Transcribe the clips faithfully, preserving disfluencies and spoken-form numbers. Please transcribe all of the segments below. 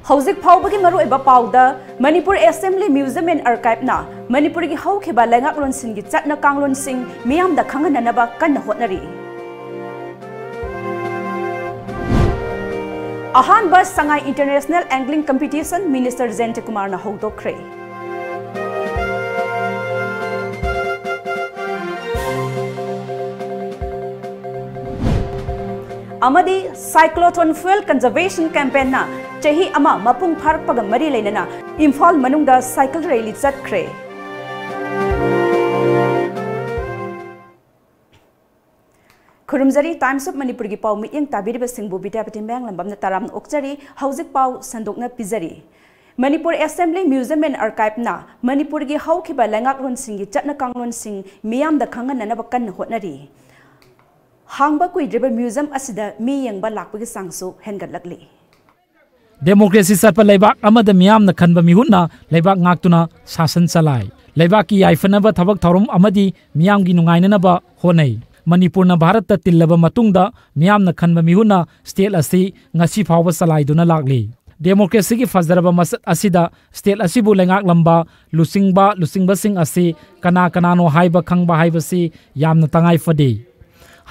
ꯍꯧꯖꯤꯛ ꯐꯥꯎꯕꯒꯤ ꯃꯔꯨꯑꯣꯏꯕ ꯄꯥꯎꯗ, Manipur Assembly Museum and Archive ꯅ ꯃꯅꯤꯄꯨꯔꯒꯤ ꯍꯧꯈꯤꯕ ꯂꯩꯉꯥꯛꯂꯣꯟꯁꯤꯡꯒꯤ ꯆꯠꯅ ꯀꯥꯡꯂꯣꯟꯁꯤꯡ ꯃꯤꯌꯥꯝꯗ ꯈꯪꯍꯟꯅꯅꯕ ꯀꯟꯅ ꯍꯣꯠꯅꯔꯤ꯫ ꯑꯍꯥꯟꯕ ꯁꯉꯥꯏ International Angling Competition Minister ꯖꯌꯟꯇ ꯀꯨꯃꯥꯔꯅ ꯍꯧꯗꯣꯛꯈ꯭ꯔꯦ꯫ ꯑꯃꯗꯤ Cyclotron Fuel Conservation Campaignꯅ ꯆꯍꯤ ꯑꯃ ꯃꯄꯨꯡ ꯐꯥꯔꯛꯄꯒ ꯃꯔꯤ ꯂꯩꯅꯅ ꯏꯝꯐꯥꯜ ꯃꯅꯨꯡꯗ cycle rally ꯆꯠꯈ꯭ꯔꯦ꯫ ꯈꯨꯔꯨꯝꯖꯔꯤ꯫ Times of ꯃꯅꯤꯄꯨꯔꯒꯤ ꯄꯥꯎ ꯃꯤꯠꯌꯦꯡ ꯇꯥꯕꯤꯔꯤꯕꯁꯤꯡꯕꯨ ꯕꯤꯗ꯭ꯌꯥꯄꯇꯤ ꯃꯌꯥꯡꯂꯝꯕꯝꯅ ꯇꯔꯥꯝꯅ ꯑꯣꯛꯆꯔꯤ꯫ ꯍꯧꯖꯤꯛ ꯄꯥꯎ ꯁꯟꯗꯣꯛꯅ ꯄꯤꯖꯔꯤ꯫ ꯃꯅꯤꯄꯨꯔ Assembly Museum and Archiveꯅ ꯃꯅꯤꯄꯨꯔꯒꯤ ꯍꯧꯈꯤꯕ ꯂꯩꯉꯥꯛꯂꯣꯟꯁꯤꯡꯒꯤ ꯆꯠꯅ ꯀꯥꯡꯂꯣꯟꯁꯤꯡ ꯃꯤꯌꯥꯝꯗ ꯈꯪꯍꯟꯅꯅꯕ ꯀꯟꯅ ꯍꯣꯠꯅꯔꯤ꯫ ꯍꯥꯡꯕ ꯀꯨꯏꯗ꯭ꯔꯤꯕ museum ꯑꯁꯤꯗ ꯃꯤ ꯌꯦꯡꯕ ꯂꯥꯛꯄꯒꯤ ꯆꯥꯡꯁꯨ ꯍꯦꯟꯒꯠꯂꯛꯂꯤ꯫ Democracy ꯆꯠꯄ ꯂꯩꯕꯥꯛ ꯑꯃꯗ ꯃꯤꯌꯥꯝꯅ ꯈꯟꯕ ꯃꯤꯍꯨꯠꯅ ꯂꯩꯕꯥꯛ ꯉꯥꯛꯇꯨꯅ ꯁꯥꯁꯟ ꯆꯂꯥꯏ꯫ ꯂꯩꯕꯥꯛꯀꯤ ꯌꯥꯏꯐꯅꯕ ꯊꯕꯛ ꯊꯧꯔꯝ ꯑꯃꯗꯤ ꯃꯤꯌꯥꯝꯒꯤ ꯅꯨꯡꯉꯥꯏꯅꯅꯕ ꯍꯣꯠꯅꯩ꯫ ꯃꯅꯤꯄꯨꯔꯅ ꯚꯥꯔꯠꯇ ꯇꯤꯜꯂꯕ ꯃꯇꯨꯡꯗ ꯃꯤꯌꯥꯝꯅ ꯈꯟꯕ ꯃꯤꯍꯨꯠꯅ state ꯑꯁꯤ ꯉꯁꯤ ꯐꯥꯎꯕ ꯆꯂꯥꯏꯗꯨꯅ ꯂꯥꯛꯂꯤ꯫ Democracyꯒꯤ ꯐꯖꯔꯕ ꯃꯁꯛ ꯑꯁꯤꯗ state ꯑꯁꯤꯕꯨ ꯂꯩꯉꯥꯛꯂꯝꯕ ꯂꯨꯆꯤꯡꯕ ꯂꯨꯆꯤꯡꯕꯁꯤꯡ ꯑꯁꯤ ꯀꯅꯥ ꯀꯅꯥꯅꯣ ꯍꯥꯏꯕ ꯈꯪꯕ ꯍꯥꯏꯕꯁꯤ ꯌꯥꯝꯅ ꯇꯉꯥꯏ ꯐꯗꯦ꯫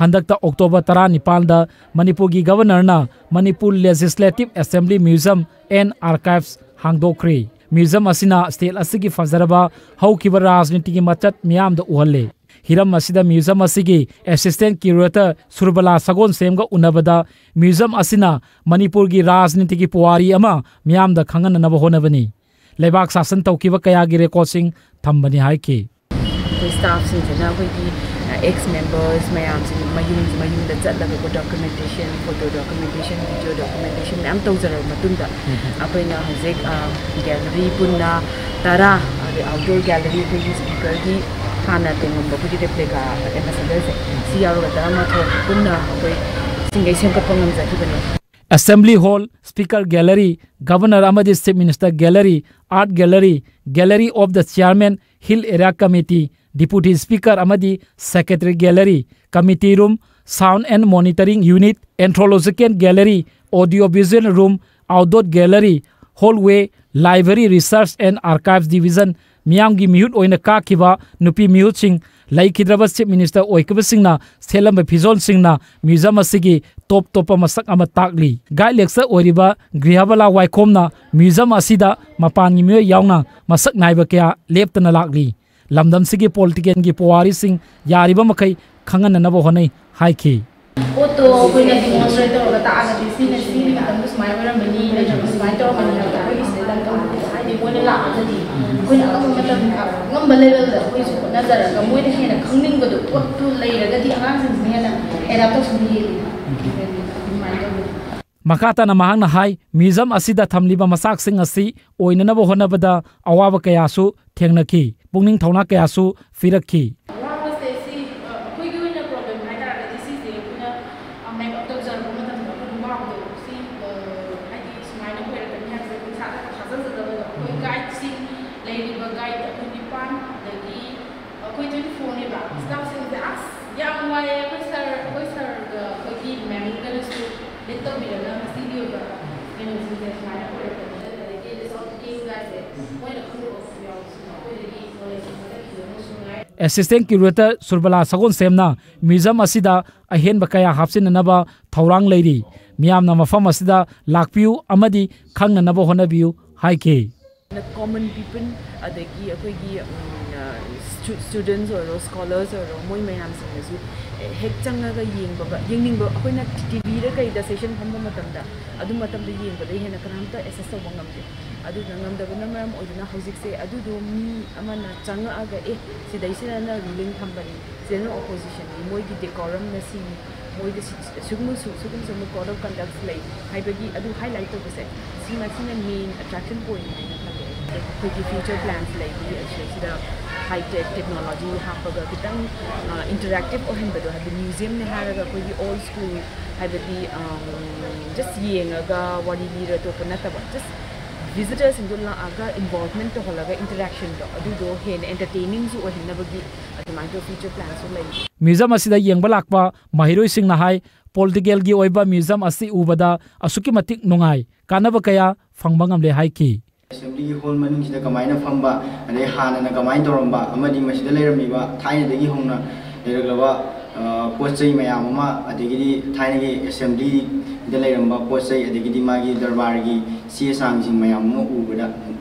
ꯍꯟꯗꯛꯇ October ꯇꯔꯥꯅꯤꯄꯥꯜꯗ ꯃꯅꯤꯄꯨꯔꯒꯤ Governorꯅ Manipur Legislative Assembly Museum and Archives ꯍꯥꯡꯗꯣꯛꯈ꯭ꯔꯦ꯫ Museum ꯑꯁꯤꯅ state ꯑꯁꯤꯒꯤ ꯐꯖꯔꯕ ꯍꯧꯈꯤꯕ ꯔꯥꯖꯅꯤꯇꯤꯒꯤ ꯃꯆꯠ ꯃꯤꯌꯥꯝꯗ ꯎꯍꯜꯂꯦ꯫ ꯍꯤꯔꯝ ꯑꯁꯤꯗ museum ꯑꯁꯤꯒꯤ Assistant Curator ꯁꯨꯔꯕꯂꯥ ꯁꯒꯣꯜꯁꯦꯝꯒ ꯎꯅꯕꯗ museum ꯑꯁꯤꯅ ꯃꯅꯤꯄꯨꯔꯒꯤ ꯔꯥꯖꯅꯤꯇꯤꯒꯤ ꯄꯨꯋꯥꯔꯤ ꯑꯃ ꯃꯤꯌꯥꯝꯗ ꯈꯪꯍꯟꯅꯅꯕ ꯍꯣꯠꯅꯕꯅꯤ꯫ ꯂꯩꯕꯥꯛ ꯁꯥꯁꯟ ꯇꯧꯈꯤꯕ ꯀꯌꯥꯒꯤ recordꯁꯤꯡ ꯊꯝꯕꯅꯤ ꯍꯥꯏꯈꯤ꯫ ꯑꯩꯈꯣꯏ staffꯁꯤꯡꯁꯤꯅ ꯑꯩꯈꯣꯏꯒꯤ, ꯑ, ex members ꯃꯌꯥꯝꯁꯤꯡ ꯃꯌꯨꯝ ꯃꯌꯨꯝꯗ ꯆꯠꯂꯒꯀꯣ documentation, photo documentation, video documentation ꯃꯌꯥꯝ ꯇꯧꯖꯔꯕ ꯃꯇꯨꯡꯗ ꯑꯩꯈꯣꯏꯅ ꯍꯧꯖꯤꯛ, ꯑ, gallery ꯄꯨꯟꯅ ꯇꯔꯥ, ꯑꯗꯩ outdoor gallery ꯑꯩꯈꯣꯏꯒꯤ speakerꯒꯤ ꯍꯥꯟꯅ ꯇꯣꯡꯉꯝꯕ ꯑꯩꯈꯣꯏꯒꯤ replica ambassadorꯁꯦ ꯁꯤ ꯌꯥꯎꯔꯒ ꯇꯔꯥꯃꯥꯊꯣꯏ ꯄꯨꯟꯅ ꯑꯩꯈꯣꯏ ꯁꯤꯡꯒꯩ ꯁꯦꯝꯒꯠꯄ ꯉꯝꯖꯈꯤꯕꯅꯦ꯫ Assembly Hall, Speaker Gallery, Governor ꯑꯃꯗꯤ Chief Minister Gallery, Art Gallery, Gallery of the Chairman, Hill Area Committee, Deputy Speaker ꯑꯃꯗꯤ Secretary Gallery, Committee Room, Sound and Monitoring Unit, Anthological Gallery, Audio Visual Room, outdoor gallery, hallway, library, research and archives division, ꯃꯤꯌꯥꯝꯒꯤ ꯃꯤꯍꯨꯠ ꯑꯣꯏꯅ ꯀꯥꯈꯤꯕ ꯅꯨꯄꯤ ꯃꯤꯍꯨꯠꯁꯤꯡ, ꯂꯩꯈꯤꯗ꯭ꯔꯕ Chief Minister ꯑꯣꯏꯈꯤꯕꯁꯤꯡꯅ ꯁꯦꯠꯂꯝꯕ ꯐꯤꯖꯣꯜꯁꯤꯡꯅ museum ꯑꯁꯤꯒꯤ ꯇꯣꯞ ꯇꯣꯞꯄ ꯃꯁꯛ ꯑꯃ ꯇꯥꯛꯂꯤ꯫ Guide lecture ꯑꯣꯏꯔꯤꯕ ꯒ꯭ꯔꯤꯍꯕꯂꯥ ꯋꯥꯏꯈꯣꯝꯅ museum ꯑꯁꯤꯗ ꯃꯄꯥꯟꯒꯤ ꯃꯤꯑꯣꯏ ꯌꯥꯎꯅ ꯃꯁꯛ ꯅꯥꯏꯕ ꯀꯌꯥ ꯂꯦꯞꯇꯅ ꯂꯥꯛꯂꯤ꯫ ꯂꯝꯗꯝꯁꯤꯒꯤ politicalꯒꯤ ꯄꯨꯋꯥꯔꯤꯁꯤꯡ ꯌꯥꯔꯤꯕ ꯃꯈꯩ ꯈꯪꯍꯟꯅꯅꯕ ꯍꯣꯠꯅꯩ ꯍꯥꯏꯈꯤ꯫ ꯄꯣꯠꯇꯣ ꯑꯩꯈꯣꯏꯅ demonstrate ꯇꯧꯔꯒ ꯇꯥꯛꯑꯒꯗꯤ ꯁꯤꯅ ꯁꯤꯒꯤ ꯃꯇꯝꯗ ꯁꯨꯃꯥꯏꯅ ꯑꯣꯏꯔꯝꯕꯅꯤ ꯅꯠꯇ꯭ꯔꯒ ꯁꯨꯃꯥꯏꯅ ꯇꯧꯔꯝꯕꯅꯤ ꯍꯥꯏꯕꯗꯣ ꯑꯩꯈꯣꯏꯒꯤ ꯁꯤꯗ ꯇꯝꯕ ꯍꯥꯏꯗꯤ ꯃꯣꯏꯅ ꯂꯥꯛꯑꯒꯗꯤ ꯑꯩꯈꯣꯏꯅ ꯑꯉꯝꯕ ꯃꯇꯝ ꯑꯉꯝꯕ levelꯗ ꯑꯩꯈꯣꯏꯁꯨ ꯍꯣꯠꯅꯖꯔꯒ ꯃꯣꯏꯅ ꯍꯦꯟꯅ ꯈꯪꯅꯤꯡꯕꯗꯣ ꯄꯣꯠꯇꯨ ꯂꯩꯔꯒꯗꯤ ꯑꯉꯥꯡꯁꯤꯡꯁꯤꯅ ꯍꯦꯟꯅ adapt ꯇꯧꯁꯤꯟꯕ ꯍꯦꯜꯂꯤ꯫ ꯑꯗꯨꯃꯥꯏꯅ ꯇꯧꯕꯅꯤ꯫ ꯃꯈꯥ ꯇꯥꯅ ꯃꯍꯥꯛꯅ ꯍꯥꯏ, museum ꯑꯁꯤꯗ ꯊꯝꯂꯤꯕ ꯃꯆꯥꯛꯁꯤꯡ ꯑꯁꯤ ꯑꯣꯏꯅꯅꯕ ꯍꯣꯠꯅꯕꯗ ꯑꯋꯥꯕ ꯀꯌꯥꯁꯨ ꯊꯦꯡꯅꯈꯤ, ꯄꯨꯛꯅꯤꯡ ꯊꯧꯅꯥ ꯀꯌꯥꯁꯨ ꯄꯤꯔꯛꯈꯤ꯫ ꯑꯋꯥꯕꯁꯦ ꯁꯤ, ꯑ, ꯑꯩꯈꯣꯏꯒꯤ ꯑꯣꯏꯅ problem ꯍꯥꯏ ꯇꯥꯔꯒꯗꯤ ꯁꯤꯁꯦ ꯑꯩꯈꯣꯏꯅ, ꯑ, make up ꯇꯧꯖꯔꯛꯄ ꯃꯇꯝꯗ ꯑꯩꯈꯣꯏ ꯋꯥꯕꯗꯣ ꯁꯤ, ꯑ, ꯍꯥꯏꯗꯤ ꯁꯨꯃꯥꯏꯅ ꯑꯣꯏꯔꯛꯀꯅꯤ ꯍꯥꯏꯕꯁꯦ ꯑꯩꯈꯣꯏ ꯏꯁꯥꯗ ꯊꯥꯖꯖꯗꯕꯗꯣ꯫ ꯑꯩꯈꯣꯏ guideꯁꯤꯡ ꯂꯩꯔꯤꯕ guide ꯑꯩꯈꯣꯏ ꯅꯤꯄꯥꯟ, ꯑꯗꯒꯤ ꯑꯩꯈꯣꯏ twenty fourꯅꯦꯕ staffꯁꯤꯡꯁꯦ꯫ ꯑꯁ, ꯌꯥꯝ ꯋꯥꯏꯑꯦ꯫ ꯑꯩꯈꯣꯏ sir, ꯑꯩꯈꯣꯏ sirꯒ ꯑꯩꯈꯣꯏꯒꯤ ma'amꯒꯅꯁꯨ lead ꯇꯧꯕꯤꯔꯒ ꯉꯁꯤꯒꯤ ꯑꯣꯏꯕ ꯀꯩꯅꯣꯁꯤꯡꯁꯦ ꯁꯨꯃꯥꯏꯅ ꯑꯣꯏꯔꯛꯄꯅꯤꯅ, ꯑꯗꯒꯤ list of the gameꯒꯥꯏꯁꯦ ꯃꯣꯏꯅ ꯈꯪꯗꯕꯁꯨ ꯌꯥꯎꯕꯁꯨ ꯑꯩꯈꯣꯏꯗꯒꯤ knowledge ꯈꯪꯖꯈꯤꯕ ꯑꯃꯁꯨ ꯉꯥꯏ꯫ Assistant Curator ꯁꯨꯔꯕꯂꯥ ꯁꯒꯣꯜꯁꯦꯝꯅ museum ꯑꯁꯤꯗ ꯑꯍꯦꯟꯕ ꯀꯌꯥ ꯍꯥꯞꯆꯤꯟꯅꯅꯕ ꯊꯧꯔꯥꯡ ꯂꯩꯔꯤ꯫ ꯃꯤꯌꯥꯝꯅ ꯃꯐꯝ ꯑꯁꯤꯗ ꯂꯥꯛꯄꯤꯌꯨ ꯑꯃꯗꯤ ꯈꯪꯅꯅꯕ ꯍꯣꯠꯅꯕꯤꯌꯨ ꯍꯥꯏꯈꯤ꯫ Common people, ꯑꯗꯒꯤ ꯑꯩꯈꯣꯏꯒꯤ, ꯎꯝ, ꯑ, stu-, students ꯑꯣꯏꯔꯣ, scholars ꯑꯣꯏꯔꯣ, ꯃꯣꯏ ꯃꯌꯥꯝꯁꯤꯡꯅꯁꯨ ꯍꯦꯛ ꯆꯪꯉꯒ ꯌꯦꯡꯕꯒ, ꯌꯦꯡꯅꯤꯡꯕ, ꯑꯩꯈꯣꯏꯅ TVꯗ ꯀꯩꯗ session ꯐꯝꯕ ꯃꯇꯝꯗ, ꯑꯗꯨ ꯃꯇꯝꯗ ꯌꯦꯡꯕꯗ ꯍꯦꯟꯅ ꯀꯅꯥꯝꯇ access ꯇꯧꯕ ꯉꯝꯗꯦ꯫ ꯑꯗꯨꯅ ꯉꯝꯗꯕꯅ ꯃꯔꯝ ꯑꯣꯏꯗꯨꯅ ꯍꯧꯖꯤꯛꯁꯦ ꯑꯗꯨꯗꯣ ꯃꯤ ꯑꯃꯅ ꯆꯪꯉꯛꯑꯒ, "ꯑꯦ, ꯁꯤꯗꯩꯁꯤꯗꯅ ruling ꯊꯝꯕꯅꯤ, ꯁꯤꯗꯅ oppositionꯅꯤ, ꯃꯣꯏꯒꯤ decorumꯅ ꯁꯤꯅꯤ, ꯃꯣꯏꯗ ꯁꯤ-, ꯁꯤꯒꯨꯝꯕ ꯁꯨ-, ꯁꯤꯒꯨꯝꯕ ꯁꯤꯒꯨꯝꯕ code of conducts ꯂꯩ" ꯍꯥꯏꯕꯒꯤ ꯑꯗꯨ highlight ꯇꯧꯕꯁꯦ, ꯁꯤꯃ, ꯁꯤꯅ main attraction point ꯍꯥꯏꯅ ꯈꯜꯂꯦ꯫ ꯑꯩꯈꯣꯏꯒꯤ future plans ꯂꯩꯔꯤ, ꯑꯁꯤꯗꯩꯁꯤꯗ high tech technology ꯍꯥꯞꯄꯒ ꯈꯤꯇꯪ, ꯑ, interactive ꯑꯣꯏꯍꯟꯕꯗꯣ, ꯍꯥꯏꯕꯗꯤ museumꯅꯦ ꯍꯥꯏꯔꯒ ꯑꯩꯈꯣꯏꯒꯤ old school, ꯍꯥꯏꯕꯗꯤ, ꯑꯝ, just ꯌꯦꯡꯉꯒ ꯋꯥꯔꯤ ꯂꯤꯔ ꯇꯣꯛꯄ ꯅꯠꯇꯕ, just ꯚꯤꯖꯤꯇꯔꯁꯤꯡꯗꯣ ꯂꯥꯛꯑꯒ ꯏꯟꯚꯣꯜꯚꯃꯦꯟ ꯇꯧꯍꯜꯂꯒ ꯏꯟꯇꯔꯦꯛꯁꯟꯗꯣ ꯑꯗꯨꯗꯣ ꯍꯦꯟꯅ ꯑꯦꯟꯇꯔꯇꯦꯅꯤꯡꯁꯨ ꯑꯣꯏꯍꯟꯅꯕꯒꯤ ꯑꯗꯨꯃꯥꯏꯅ ꯇꯧꯕ ꯐ꯭ꯌꯨꯆꯔ ꯄ꯭ꯂꯥꯟꯁꯨ ꯂꯩ꯫ ꯃ꯭ꯌꯨꯖꯝ ꯑꯁꯤꯗ ꯌꯦꯡꯕ ꯂꯥꯛꯄ ꯃꯍꯩꯔꯣꯏꯁꯤꯡꯅ ꯍꯥꯏ, ꯄꯣꯜ ꯗꯤꯒꯦꯜꯒꯤ ꯑꯣꯏꯕ ꯃ꯭ꯌꯨꯖꯝ ꯑꯁꯤ ꯎꯕꯗ ꯑꯁꯨꯛꯀꯤ ꯃꯇꯤꯛ ꯅꯨꯡꯉꯥꯏ, ꯀꯥꯟꯅꯕ ꯀꯌꯥ ꯐꯪꯕ ꯉꯝꯂꯦ ꯍꯥꯏꯈꯤ꯫ ꯑꯦꯁꯦꯝꯕ꯭ꯂꯤꯒꯤ ꯍꯣꯜ ꯃꯅꯤꯡꯁꯤꯗ ꯀꯃꯥꯏꯅ ꯐꯝꯕ, ꯑꯗꯩ ꯍꯥꯟꯅꯅ ꯀꯃꯥꯏꯅ ꯇꯧꯔꯝꯕ, ꯑꯃꯗꯤ ꯃꯁꯤꯗ ꯂꯩꯔꯝꯃꯤꯕ ꯊꯥꯏꯅꯗꯒꯤ ꯍꯧꯅ ꯂꯩꯔꯛꯂꯕ ꯄꯣꯠ ꯆꯩ ꯃꯌꯥꯝ ꯑꯃ, ꯑꯗꯒꯤꯗꯤ ꯊꯥꯏꯅꯒꯤ ꯑꯦꯁꯦꯝꯕ꯭ꯂꯤꯗ ꯂꯩꯔꯝꯕ ꯄꯣꯠ ꯆꯩ, ꯑꯗꯒꯤꯗꯤ ꯃꯥꯒꯤ ꯗꯔꯕꯥꯔꯒꯤ ꯆꯦ ꯆꯥꯡꯁꯤꯡ ꯃꯌꯥꯝ ꯑꯃ ꯎꯕꯗ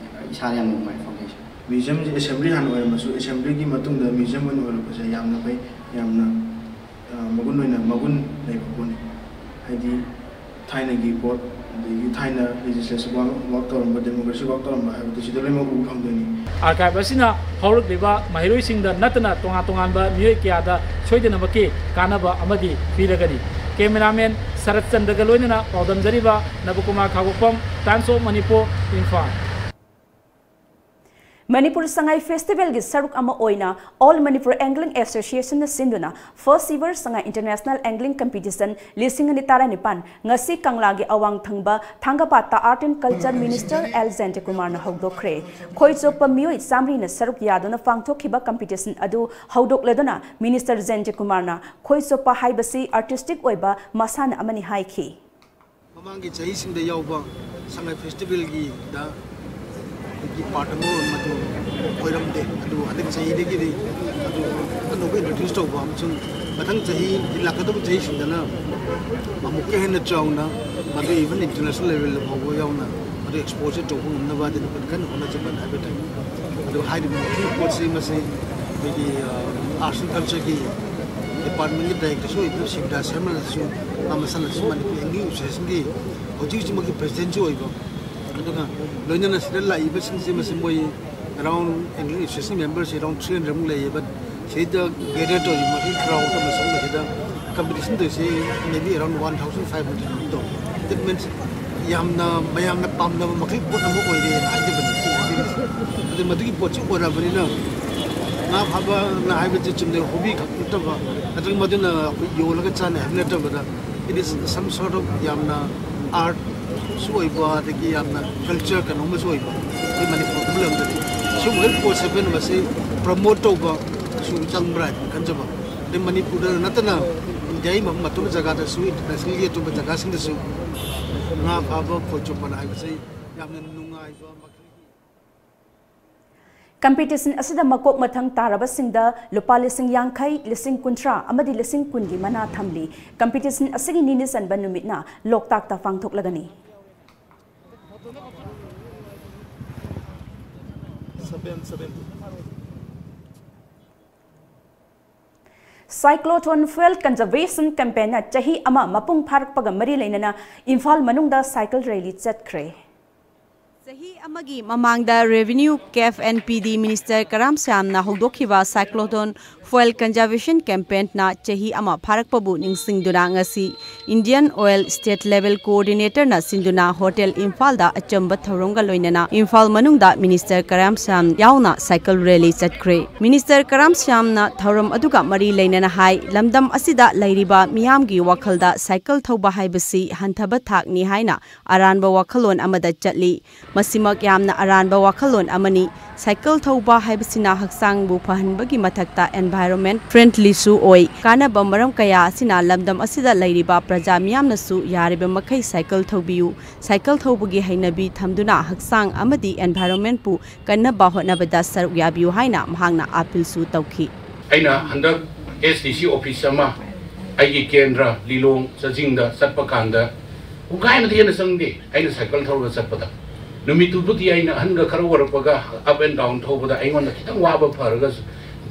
ꯏꯁꯥꯗ ꯌꯥꯝꯅ ꯅꯨꯡꯉꯥꯏ ꯐꯥꯎꯖꯩ꯫ ꯃ꯭ꯌꯨꯖꯤꯌꯝꯁꯦ ꯑꯦꯁꯦꯝꯕ꯭ꯂꯤ ꯍꯥꯟꯅ ꯑꯣꯏꯔꯝꯃꯁꯨ, ꯑꯦꯁꯦꯝꯕ꯭ꯂꯤꯒꯤ ꯃꯇꯨꯡꯗ ꯃ꯭ꯌꯨꯖꯤꯌꯝ ꯑꯣꯏꯅ ꯑꯣꯏꯔꯛꯄꯁꯦ ꯌꯥꯝꯅ ꯐꯩ, ꯌꯥꯝꯅ ꯃꯒꯨꯟ ꯑꯣꯏꯅ ꯃꯒꯨꯟ ꯂꯩꯕ ꯄꯣꯠꯅꯤ꯫ ꯍꯥꯏꯗꯤ ꯊꯥꯏꯅꯒꯤ ꯄꯣꯠ, ꯑꯗꯒꯤ ꯊꯥꯏꯅ ꯂꯦꯖꯤꯁꯂꯦꯁꯟ ꯋꯥꯔꯛ ꯇꯧꯔꯝꯕ, ꯗꯦꯃꯣꯀ꯭ꯔꯦꯁꯤ ꯋꯥꯔꯛ ꯇꯧꯔꯝꯕ ꯍꯥꯏꯕꯗꯨ ꯁꯤꯗ ꯂꯣꯏꯅꯃꯛ ꯎꯕ ꯐꯪꯗꯣꯏꯅꯤ꯫ ꯑꯥꯔꯀꯥꯏꯚ ꯑꯁꯤꯅ ꯍꯧꯔꯛꯂꯤꯕ ꯃꯍꯩꯔꯣꯏꯁꯤꯡꯗ ꯅꯠꯇꯅ ꯇꯣꯉꯥꯟ ꯇꯣꯉꯥꯟꯕ ꯃꯤꯑꯣꯏ ꯀꯌꯥꯗ ꯁꯣꯏꯗꯅꯃꯛꯀꯤ ꯀꯥꯟꯅꯕ ꯑꯃꯗꯤ ꯄꯤꯔꯒꯅꯤ꯫ ꯀꯦꯃꯦꯔꯥꯃꯦꯟ ꯁꯔꯠ ꯆꯟꯗ꯭ꯔꯒ ꯂꯣꯏꯅꯅ ꯄꯥꯎꯗꯝꯖꯔꯤꯕ ꯅꯕꯀꯨꯃꯥꯔ ꯈꯥꯉꯣꯛꯐꯝ, Times of Manipur, Imphal. Manipur Sangai ꯐꯦꯁꯇꯤꯚꯦꯜꯒꯤ ꯁꯔꯨꯛ ꯑꯃ ꯑꯣꯏꯅ All Manipur Angling Associationꯅ ꯁꯤꯟꯗꯨꯅ First Ever Sangai International Angling Competition ꯂꯤꯁꯤꯡ ꯑꯅꯤ ꯇꯔꯥꯅꯤꯄꯥꯟ ꯉꯁꯤ ꯀꯪꯂꯥꯒꯤ ꯑꯋꯥꯡ ꯊꯪꯕ ꯊꯥꯡꯒꯄꯥꯠꯇ Art and Culture Minister L ꯖꯌꯟꯇꯀꯨꯃꯥꯔꯅ ꯍꯧꯗꯣꯛꯈ꯭ꯔꯦ꯫ ꯈꯣꯏ ꯆꯣꯞꯄ ꯃꯤꯑꯣꯏ ꯆꯥꯃꯔꯤꯅ ꯁꯔꯨꯛ ꯌꯥꯗꯨꯅ ꯄꯥꯡꯊꯣꯛꯈꯤꯕ competition ꯑꯗꯨ ꯍꯧꯗꯣꯛꯂꯗꯨꯅ Minister ꯖꯌꯟꯇꯀꯨꯃꯥꯔꯅ ꯈꯣꯏ ꯆꯣꯞꯄ ꯍꯥꯏꯕꯁꯤ artistic ꯑꯣꯏꯕ ꯃꯁꯥꯟꯅ ꯑꯃꯅꯤ ꯍꯥꯏꯈꯤ꯫ ꯃꯃꯥꯡꯒꯤ ꯆꯍꯤꯁꯤꯡꯗ ꯌꯥꯎꯕ ꯁꯉꯥꯏ ꯐꯦꯁꯇꯤꯚꯦꯜꯒꯤꯗ ꯑꯩꯈꯣꯏꯒꯤ ꯄꯥꯔꯠ ꯑꯃ ꯃꯗꯨ ꯑꯣꯏꯔꯝꯗꯦ꯫ ꯑꯗꯨꯕꯨ ꯍꯟꯗꯛ ꯆꯍꯤꯗꯒꯤꯗꯤ ꯃꯗꯨ ꯑꯅꯧꯕ ꯏꯟꯇ꯭ꯔꯣꯗ꯭ꯌꯨꯁ ꯇꯧꯕ ꯑꯃꯁꯨꯡ ꯃꯊꯪ ꯆꯍꯤ ꯂꯥꯛꯀꯗꯕ ꯆꯍꯤꯁꯤꯡꯗꯅ ꯑꯃꯨꯛꯀ ꯍꯦꯟꯅ ꯆꯥꯎꯅ ꯃꯗꯨ ꯏꯚꯟ ꯏꯟꯇꯔꯅꯦꯁꯅꯦꯜ ꯂꯦꯚꯦꯜꯗ ꯐꯥꯎꯕ ꯌꯥꯎꯅ ꯃꯗꯨ ꯑꯦꯛꯁꯄꯣꯖꯔ ꯇꯧꯕ ꯉꯝꯅꯕ ꯑꯗꯨꯅ ꯑꯩꯈꯣꯏꯅ ꯀꯟꯅ ꯍꯣꯠꯅꯖꯕꯅꯤ ꯍꯥꯏꯕ ꯇꯥꯏ꯫ ꯑꯗꯨ ꯍꯥꯏꯔꯤꯕ ꯃꯈꯜꯒꯤ ꯄꯣꯠꯁꯤ ꯃꯁꯤ ꯑꯩꯈꯣꯏꯒꯤ ꯑꯥꯔꯠꯁ ꯑꯦꯟ ꯀꯜꯆꯔꯒꯤ ꯗꯤꯄꯥꯔꯠꯃꯦꯟꯒꯤ ꯗꯥꯏꯔꯦꯛꯇꯔꯁꯨ ꯑꯣꯏꯕ ꯁꯤꯕꯤꯗꯥꯁ ꯁꯔꯃꯅꯁꯨ ꯃꯥ ꯃꯁꯥꯅꯁꯨ ꯃꯅꯤꯄꯨꯔ ꯑꯦꯡꯒ꯭ꯂꯤꯡ ꯑꯦꯁꯣꯁꯤꯌꯦꯁꯟꯒꯤ ꯍꯧꯖꯤꯛ ꯍꯧꯖꯤꯛꯃꯛꯀꯤ ꯄ꯭ꯔꯦꯁꯤꯗꯦꯟꯁꯨ ꯑꯣꯏꯕ, ꯑꯗꯨꯒ ꯂꯣꯏꯅꯅ ꯁꯤꯗ ꯂꯥꯛꯏꯕꯁꯤꯡꯁꯦ ꯃꯁꯤ ꯃꯣꯏ ꯑꯦꯔꯥꯎꯟ ꯑꯦꯡꯒ꯭ꯂꯤꯡ ꯑꯦꯁꯣꯁꯤꯌꯦꯁꯟ ꯃꯦꯝꯕꯔꯁꯦ ꯑꯦꯔꯥꯎꯟ ꯊ꯭ꯔꯤ ꯍꯟꯗ꯭ꯔꯦꯗꯃꯨꯛ ꯂꯩꯌꯦ꯫ ꯕꯠ ꯁꯤꯗ ꯒꯦꯗꯔ ꯇꯧꯔꯤꯕ ꯃꯁꯤ ꯀ꯭ꯔꯥꯎꯗ ꯑꯃꯁꯨꯡ ꯃꯁꯤꯗ ꯀꯝꯄꯤꯇꯤꯁꯟ ꯇꯧꯔꯤꯁꯦ ꯃꯦꯕꯤ ꯑꯦꯔꯥꯎꯟ ꯋꯥꯟ ꯊꯥꯎꯖꯟ ꯐꯥꯏꯚ ꯍꯟꯗ꯭ꯔꯦꯗꯃꯨꯛ ꯇꯧꯋꯦ꯫ ꯗꯦꯠ ꯃꯤꯟꯁ ꯌꯥꯝꯅ ꯃꯌꯥꯝꯅ ꯄꯥꯝꯅꯕ ꯃꯈꯜꯒꯤ ꯄꯣꯠ ꯑꯃ ꯑꯣꯏꯔꯦꯅ ꯍꯥꯏꯖꯕꯅꯤ꯫ ꯑꯗꯨ ꯃꯗꯨꯒꯤ ꯄꯣꯠꯁꯤ ꯑꯣꯏꯔꯕꯅꯤꯅ ꯉꯥ ꯐꯥꯕꯅ ꯍꯥꯏꯕꯁꯤ ꯆꯨꯝꯅ ꯍꯣꯕꯤ ꯈꯛ ꯅꯠꯇꯕ, ꯅꯠꯇ꯭ꯔꯒ ꯃꯗꯨꯅ ꯑꯩꯈꯣꯏ ꯌꯣꯜꯂꯒ ꯆꯥꯅꯩ ꯍꯥꯏꯕ ꯅꯠꯇꯕꯗ, it is some sort of ꯌꯥꯝꯅ ꯑꯥꯔꯠ ꯁꯨ ꯑꯣꯏꯕ, ꯑꯗꯒꯤ ꯌꯥꯝꯅ ꯀꯜꯆꯔ ꯀꯩꯅꯣꯝꯃꯁꯨ ꯑꯣꯏꯕ ꯑꯩꯈꯣꯏ ꯃꯅꯤꯄꯨꯔꯒꯨꯝꯕ ꯂꯝꯗꯗꯤ ꯁꯤꯒꯨꯝꯕ ꯐꯣꯔ ꯁꯦꯚꯦꯟ ꯑꯁꯤ ꯄ꯭ꯔꯃꯣꯠ ꯇꯧꯕꯁꯨ ꯆꯪꯕ꯭ꯔꯥ ꯍꯥꯏꯅ ꯈꯟꯖꯕ꯫ ꯑꯗꯩ ꯃꯅꯤꯄꯨꯔꯗ ꯅꯠꯇꯅ ꯏꯟꯗꯤꯌꯥꯒꯤ ꯃꯐꯝ ꯑꯇꯣꯞꯄ ꯖꯒꯥꯗꯁꯨ, ꯏꯟꯇꯔꯅꯦꯁꯅꯦꯜꯒꯤ ꯑꯇꯣꯞꯄ ꯖꯒꯥꯁꯤꯡꯗꯁꯨ ꯉꯥ ꯐꯥꯕ, ꯈꯣꯏ ꯆꯣꯞꯄ ꯍꯥꯏꯕꯁꯤ ꯌꯥꯝꯅ ꯅꯨꯡꯉꯥꯏꯕ ꯃꯈꯜꯒꯤ꯫ ꯀꯝꯄꯤꯇꯤꯁꯟ ꯑꯁꯤꯗ ꯃꯀꯣꯛ ꯃꯊꯪ ꯇꯥꯔꯕꯁꯤꯡꯗ ꯂꯨꯄꯥ ꯂꯤꯁꯤꯡ ꯌꯥꯡꯈꯩ, ꯂꯤꯁꯤꯡ ꯀꯨꯟꯊ꯭ꯔꯥ ꯑꯃꯗꯤ ꯂꯤꯁꯤꯡ ꯀꯨꯟꯒꯤ ꯃꯅꯥ ꯊꯝꯂꯤ꯫ ꯀꯝꯄꯤꯇꯤꯁꯟ ꯑꯁꯤꯒꯤ ꯅꯤꯅꯤ ꯆꯟꯕ ꯅꯨꯃꯤꯠꯅ ꯂꯣꯛꯇꯥꯛꯇ ꯄꯥꯡꯊꯣꯛꯂꯒꯅꯤ꯫ Cyclotron Fuel Conservation Campaignꯅ ꯆꯍꯤ ꯑꯃ ꯃꯄꯨꯡ ꯐꯥꯔꯛꯄꯒ ꯃꯔꯤ ꯂꯩꯅꯅ ꯏꯝꯐꯥꯜ ꯃꯅꯨꯡꯗ ꯁꯥꯏꯀꯜ ꯔꯦꯂꯤ ꯆꯠꯈ꯭ꯔꯦ꯫ ꯆꯍꯤ ꯑꯃꯒꯤ ꯃꯃꯥꯡꯗ Revenue Cap and P D Minister Karam ꯁ꯭ꯌꯥꯝꯅ ꯍꯧꯗꯣꯛꯈꯤꯕ Cyclotron Fuel Conservation Campaignꯅ ꯆꯍꯤ ꯑꯃ ꯐꯥꯔꯛꯄꯕꯨ ꯅꯤꯡꯁꯤꯡꯗꯨꯅ ꯉꯁꯤ Indian Oil State Level Coordinatorꯅ ꯁꯤꯟꯗꯨꯅ ꯍꯣꯇꯦꯜ ꯏꯝꯐꯥꯜꯗ ꯑꯆꯝꯕ ꯊꯧꯔꯝꯒ ꯂꯣꯏꯅꯅ ꯏꯝꯐꯥꯜ ꯃꯅꯨꯡꯗ Minister ꯀꯔꯥꯝ ꯁ꯭ꯌꯥꯝ ꯌꯥꯎꯅ ꯁꯥꯏꯀꯜ ꯔꯦꯂꯤ ꯆꯠꯈ꯭ꯔꯦ꯫ Minister ꯀꯔꯥꯝ ꯁ꯭ꯌꯥꯝꯅ ꯊꯧꯔꯝ ꯑꯗꯨꯒ ꯃꯔꯤ ꯂꯩꯅꯅ ꯍꯥꯏ, ꯂꯝꯗꯝ ꯑꯁꯤꯗ ꯂꯩꯔꯤꯕ ꯃꯤꯌꯥꯝꯒꯤ ꯋꯥꯈꯜꯗ ꯁꯥꯏꯀꯜ ꯊꯧꯕ ꯍꯥꯏꯕꯁꯤ ꯍꯟꯊꯕ ꯊꯥꯛꯅꯤ ꯍꯥꯏꯅ ꯑꯔꯥꯟꯕ ꯋꯥꯈꯜꯂꯣꯟ ꯑꯃꯗ ꯆꯠꯂꯤ꯫ ꯃꯁꯤꯃꯛ ꯌꯥꯝꯅ ꯑꯔꯥꯟꯕ ꯋꯥꯈꯜꯂꯣꯟ ꯑꯃꯅꯤ꯫ ꯁꯥꯏꯀꯜ ꯊꯧꯕ ꯍꯥꯏꯕꯁꯤꯅ ꯍꯛꯆꯥꯡꯕꯨ ꯐꯍꯟꯕꯒꯤ ꯃꯊꯛꯇ environment friendlyꯁꯨ ꯑꯣꯏ꯫ ꯀꯥꯟꯅꯕ ꯃꯔꯝ ꯀꯌꯥ ꯑꯁꯤꯅ ꯂꯝꯗꯝ ꯑꯁꯤꯗ ꯂꯩꯔꯤꯕ ꯄ꯭ꯔꯖꯥ ꯃꯤꯌꯥꯝꯅꯁꯨ ꯌꯥꯔꯤꯕ ꯃꯈꯩ ꯁꯥꯏꯀꯜ ꯊꯧꯕꯤꯌꯨ꯫ ꯁꯥꯏꯀꯜ ꯊꯧꯕꯒꯤ ꯍꯩꯅꯕꯤ ꯊꯝꯗꯨꯅ ꯍꯛꯆꯥꯡ ꯑꯃꯗꯤ environmentꯄꯨ ꯀꯟꯅꯕ ꯍꯣꯠꯅꯕꯗ ꯁꯔꯨꯛ ꯌꯥꯕꯤꯌꯨ ꯍꯥꯏꯅ ꯃꯍꯥꯛꯅ appealꯁꯨ ꯇꯧꯈꯤ꯫ ꯑꯩꯅ ꯍꯟꯗꯛ S D C office ꯑꯃ ꯑꯩꯒꯤ ꯀꯦꯟꯗ꯭ꯔ ꯂꯤꯂꯣꯡ ꯆꯥꯖꯤꯡꯗ ꯆꯠꯄ ꯀꯥꯟꯗ ꯄꯨꯡꯈꯥꯏ ꯑꯃꯗꯤ ꯍꯦꯟꯅ ꯆꯪꯗꯦ ꯑꯩꯅ ꯁꯥꯏꯀꯜ ꯊꯧꯔꯒ ꯆꯠꯄꯗ꯫ ꯅꯨꯃꯤꯠꯇꯨꯕꯨꯗꯤ ꯑꯩꯅ ꯑꯍꯟꯒ ꯈꯔ ꯑꯣꯏꯔꯛꯄꯒ up and down ꯊꯧꯕꯗ ꯑꯩꯉꯣꯟꯗ ꯈꯤꯇꯪ ꯋꯥꯕ ꯐꯔꯒꯁꯨ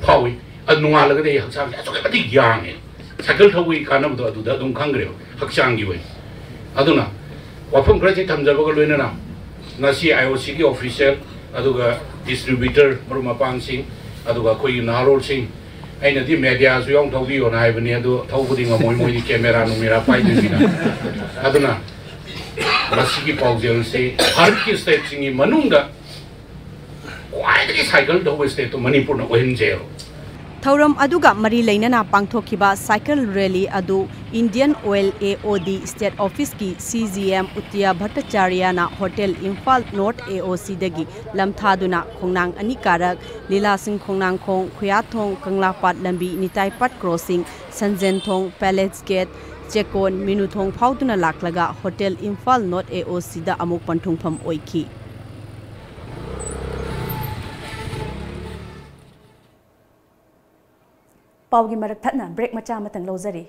ꯐꯥꯎꯏ꯫ ꯑꯗꯨ ꯅꯣꯡꯉꯥꯜꯂꯒꯗꯤ ꯑꯩ ꯍꯛꯆꯥꯡꯁꯦ ꯑꯁꯨꯛꯀꯤ ꯃꯇꯤꯛ ꯌꯥꯡꯉꯦ꯫ ꯁꯥꯏꯀꯜ ꯊꯧꯕꯒꯤ ꯀꯥꯟꯅꯕꯗꯣ ꯑꯗꯨꯗ ꯑꯗꯨꯝ ꯈꯪꯈ꯭ꯔꯦꯕ ꯍꯛꯆꯥꯡꯒꯤ ꯑꯣꯏꯅ꯫ ꯑꯗꯨꯅ ꯋꯥꯐꯝ ꯈꯔꯁꯤ ꯊꯝꯖꯕꯒ ꯂꯣꯏꯅꯅ ꯉꯁꯤ I O Cꯒꯤ official ꯑꯗꯨꯒ distributor ꯃꯔꯨꯞ ꯃꯄꯥꯡꯁꯤꯡ ꯑꯗꯨꯒ ꯑꯩꯈꯣꯏꯒꯤ ꯅꯍꯥꯔꯣꯜꯁꯤꯡ, ꯑꯩꯅꯗꯤ mediaꯁꯨ ꯌꯥꯎꯅ ꯊꯧꯕꯤꯌꯣꯅ ꯍꯥꯏꯕꯅꯤ, ꯑꯗꯨ ꯊꯧꯕꯗꯤ ꯉꯝꯃꯣꯏ, ꯃꯣꯏꯗꯤ camera ꯅꯨꯃꯦꯔꯥ ꯄꯥꯏꯗꯣꯏꯅꯤꯅ꯫ ꯑꯗꯨꯅ ꯃꯁꯤꯒꯤ ꯄꯥꯎꯖꯦꯜꯁꯤ ꯚꯥꯔꯠꯀꯤ stateꯁꯤꯡꯒꯤ ꯃꯅꯨꯡꯗ ꯈ꯭ꯋꯥꯏꯗꯒꯤ ꯁꯥꯏꯀꯜ ꯊꯧꯕ stateꯇꯣ ꯃꯅꯤꯄꯨꯔꯅ ꯑꯣꯏꯍꯟꯁꯦꯕ꯫ ꯊꯧꯔꯝ ꯑꯗꯨꯒ ꯃꯔꯤ ꯂꯩꯅꯅ ꯄꯥꯡꯊꯣꯛꯈꯤꯕ ꯁꯥꯏꯀꯜ ꯔꯦꯂꯤ ꯑꯗꯨ Indian Oil A O D State Office ꯀꯤ C G M Uttiya Bhattacharya ꯅ Hotel Imphal North A O C ꯗꯒꯤ ꯂꯝꯊꯥꯗꯨꯅ ꯈꯣꯡꯅꯥꯡ ꯑꯅꯤ ꯀꯥꯔꯛ, ꯂꯤꯂꯥꯁꯤꯡ ꯈꯣꯡꯅꯥꯡꯈꯣꯡ, ꯈꯨꯌꯥꯊꯣꯡ, ꯀꯪꯂꯥꯄꯥꯠ ꯂꯝꯕꯤ, ꯅꯤꯇꯥꯏꯄꯥꯠ crossing, ꯁꯟꯖꯦꯟꯊꯣꯡ, Palace Gate, ꯆꯦꯛꯀꯣꯟ, ꯃꯤꯅꯨꯊꯣꯡ ꯐꯥꯎꯗꯨꯅ ꯂꯥꯛꯂꯒ Hotel Imphal North A O C ꯗ ꯑꯃꯨꯛ ꯄꯟꯊꯨꯡꯐꯝ ꯑꯣꯏꯈꯤ꯫ ꯄꯥꯎꯒꯤ ꯃꯔꯛ ꯊꯠꯅ break ꯃꯆꯥ ꯑꯃꯇꯪ ꯂꯧꯖꯔꯤ꯫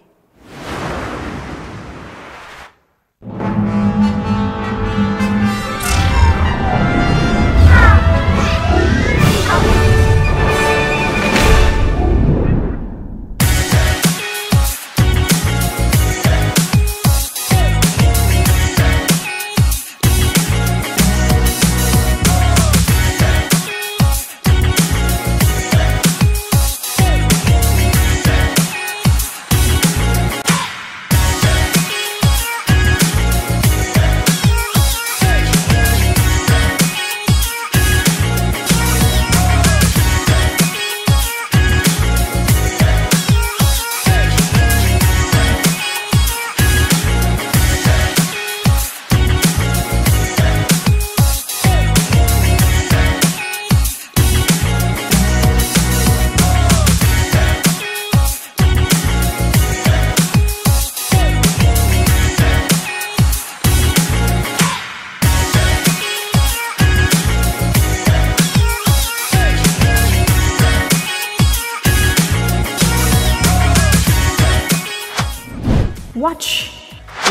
Watch